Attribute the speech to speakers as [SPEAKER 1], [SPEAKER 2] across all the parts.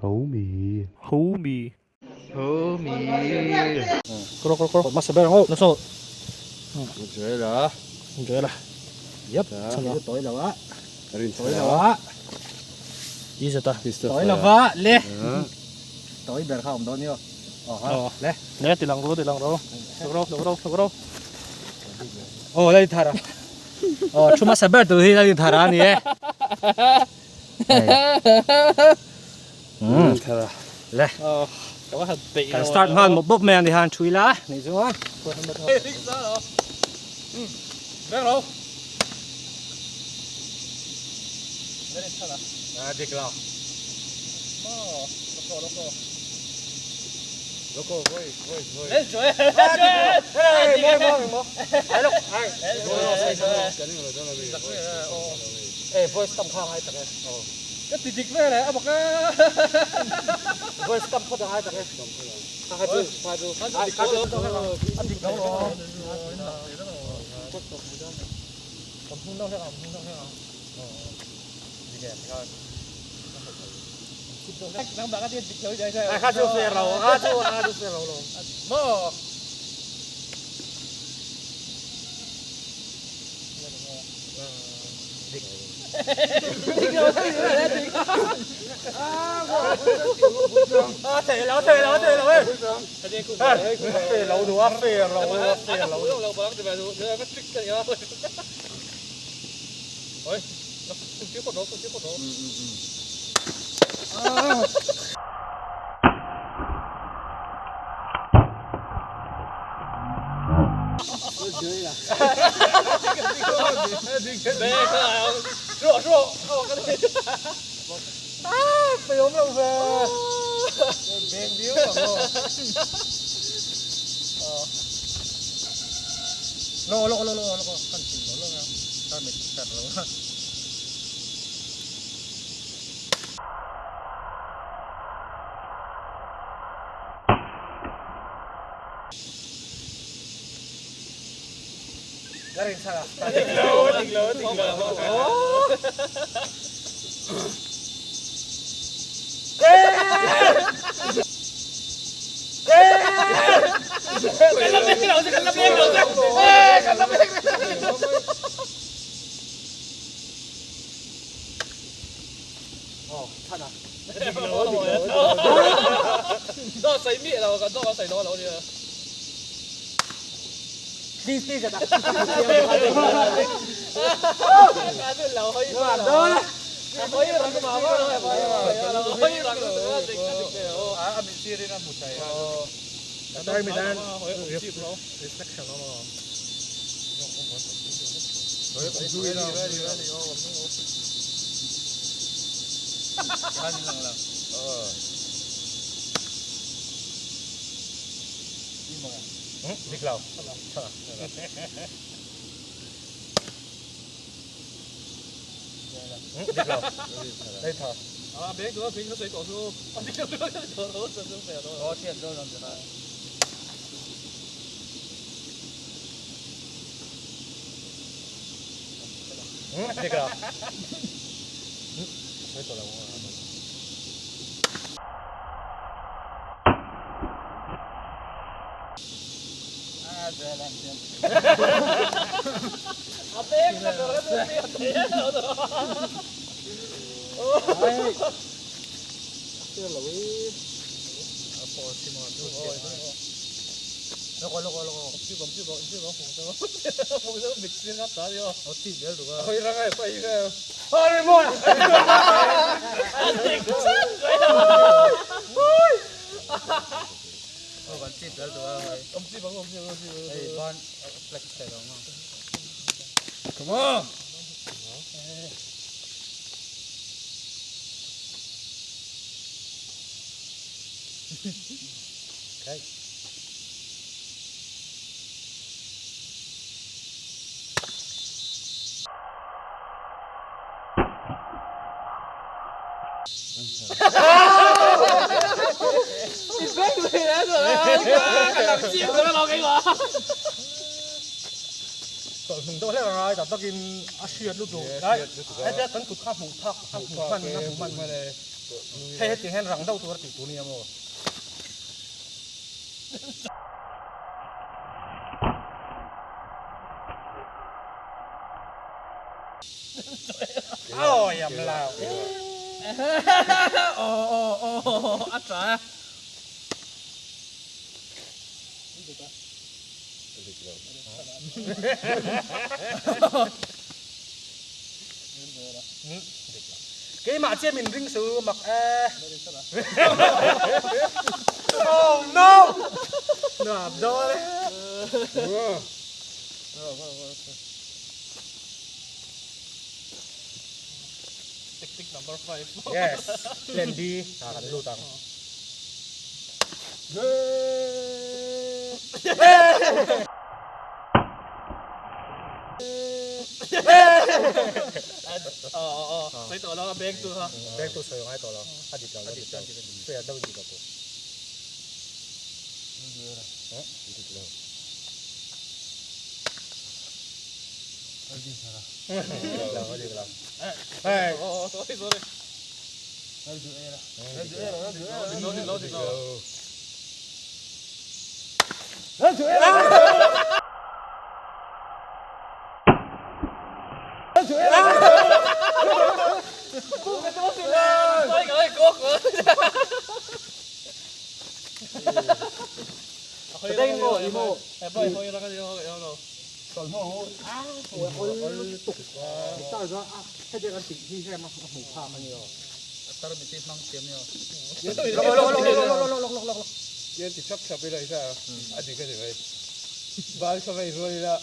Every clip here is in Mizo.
[SPEAKER 1] Homie.
[SPEAKER 2] Homie.
[SPEAKER 3] Homie.
[SPEAKER 2] Kro kro kro.
[SPEAKER 4] Masa ber ngo.
[SPEAKER 2] Na so.
[SPEAKER 3] Joela.
[SPEAKER 2] Joela.
[SPEAKER 4] Yep.
[SPEAKER 2] Chana.
[SPEAKER 4] Toy lawa.
[SPEAKER 3] Rin
[SPEAKER 4] Toy lawa.
[SPEAKER 2] Izata.
[SPEAKER 4] Toy lawa le. Toy ber kha om don yo. Oh ha. Le.
[SPEAKER 2] Le tilang ro tilang ro. Ro ro ro ro.
[SPEAKER 4] Oh lai thara. Oh chuma sa ber tu hi lai thara ni e.
[SPEAKER 3] Thara.
[SPEAKER 4] Le.
[SPEAKER 2] Oh. Ka han pe.
[SPEAKER 4] Kan start han mop mop men ni han chui la. Ni chuan.
[SPEAKER 2] Bang ro.
[SPEAKER 4] À dik lo.
[SPEAKER 2] Oh, loko loko.
[SPEAKER 3] Loko voi voi voi.
[SPEAKER 2] Le Joel.
[SPEAKER 4] Hey, mo mo mo. Ai lok. Ai. Hey, voice tam khang ai tak e. Oh.
[SPEAKER 2] Cái tì dịch về này, à bọc á.
[SPEAKER 4] Voice tam phot ai tak e. Kha kha chu, kha chu. Ai kha chu.
[SPEAKER 2] Ăn thịt đâu rồi. Cầm hung đâu thế nào, hung đâu thế nào.
[SPEAKER 4] Ai kha chu fe ro, kha chu, kha chu fe ro lo.
[SPEAKER 2] Mò.
[SPEAKER 4] À thể lo thể lo thể lo ơi. Fe lo du a fe lo a fe lo.
[SPEAKER 2] Ôi, nó trước một đó, trước một đó.
[SPEAKER 4] Fe om lo fe. Beng biu ma. Lo lo lo lo lo kan tin lo lo nga. Ta me tar lo. Garin sala. Oh, thana.
[SPEAKER 2] Đó xây mẹ đâu, đó xây đó đâu đi.
[SPEAKER 4] Đi đi ra.
[SPEAKER 2] Đó.
[SPEAKER 3] À mình chia đi ra một chai.
[SPEAKER 4] Dar mi dan.
[SPEAKER 2] Reflection nó.
[SPEAKER 4] Dik lo. Dik lo. Đây thở.
[SPEAKER 2] À, bé nữa, bé nó sẽ có số. À, bé nó sẽ có số, số số phải rồi.
[SPEAKER 4] Có chuyện đâu làm gì này. Dik lo. Sẽ tổ là
[SPEAKER 2] À, bé nó có cái
[SPEAKER 4] Loko loko loko.
[SPEAKER 2] Ôi mồi.
[SPEAKER 4] Ờ còn chip đó rồi. Hey, bon flex cái đó mà.
[SPEAKER 3] Come on.
[SPEAKER 4] Okay.
[SPEAKER 2] Tôi lại rồi, tập takin a hriat lutuk. Ai ai te kan kut kha hmuh thak, a hmuh man, a hmuh man.
[SPEAKER 4] Hei hetiang hian rang deuh tur a tih tur nia maw? Awi am lau.
[SPEAKER 2] Aw aw aw a tha.
[SPEAKER 4] Keimah chiah min ring su mak e. Oh no! Nuam dawn e.
[SPEAKER 2] Tactic number 5.
[SPEAKER 4] Yes, plan B. Ha kan lut ang.
[SPEAKER 2] Sawi tawh lo a bank chu ha.
[SPEAKER 4] Bank chu sawi ngai tawh lo. A dik lo a dik lo. Fair deuh dik lo tu. Dik lo. Dik lo dik lo.
[SPEAKER 2] Hey. Sorry sorry. Dik lo dik lo dik lo.
[SPEAKER 3] Yan ti chap chap ila isa a dik a ni mai. Bal kha vei rual ila.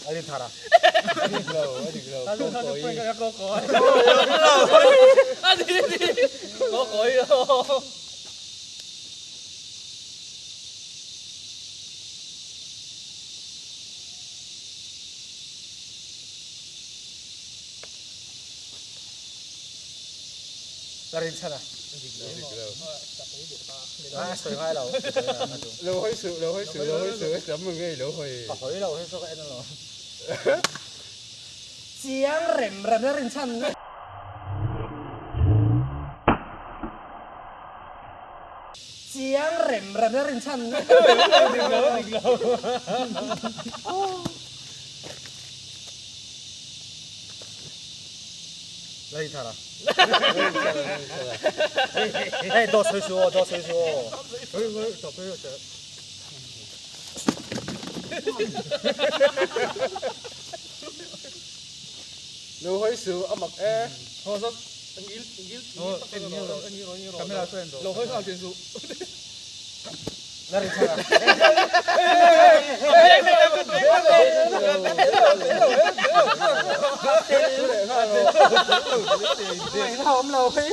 [SPEAKER 4] A rin thar a.
[SPEAKER 3] A dik lo, a dik lo.
[SPEAKER 4] La rin chhan a. A sawi ngai lo.
[SPEAKER 3] Lo hawi suh, lo hawi suh, lo hawi suh, tam ngei lo hawi.
[SPEAKER 4] Ka hawi lo hei saw ka en alawm. Chiang rem rem la rin chhan. Chiang rem rem la rin chhan.
[SPEAKER 3] Dik lo, dik lo.
[SPEAKER 4] La rin thar a. Hei dawt sawi suh aw, dawt sawi suh aw.
[SPEAKER 3] Lo hawi suh a mak e.
[SPEAKER 4] La rin chhan a. Awm lo hei.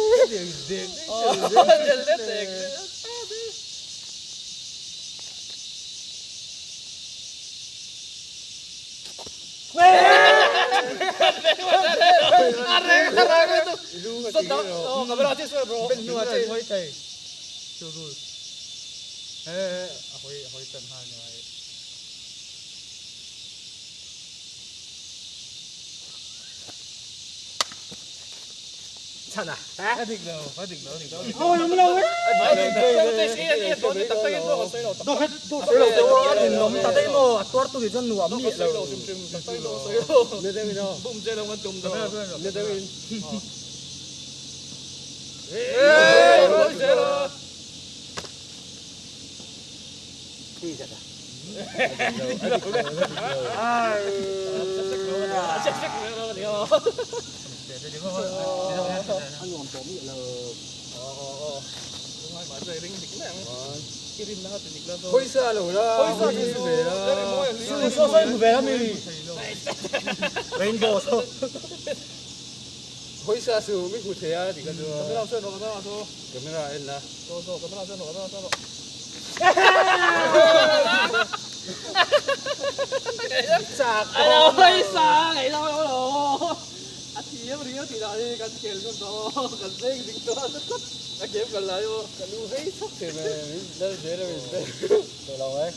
[SPEAKER 4] Chhan a.
[SPEAKER 2] A dik lo, a dik lo, a dik lo.
[SPEAKER 4] Awi awm lo e. Dawt sawi lo teh a ninawm ta daih maw? A tuar tu nih chuan nuam miah lo. A nuam tawh miah lo.
[SPEAKER 3] Pawisa lo la, hawi ve la.
[SPEAKER 4] Saw sawi hmu ve la mi. Rainbow saw.
[SPEAKER 3] Pawisa su mi hmu thei a ti ka chu. Camera en la.
[SPEAKER 4] Chak.
[SPEAKER 2] A game kal lai aw.
[SPEAKER 3] Ka lu vei chhawk thei mai min lal zel a min bel.
[SPEAKER 4] Tawh lo mai.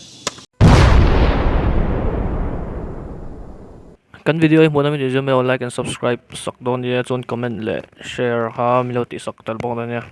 [SPEAKER 2] Kan video hi hmuhna min tih zir mai lo like and subscribe sak dawn nia chuan comment leh share kha min lo tih sak tel bawk dawn nia.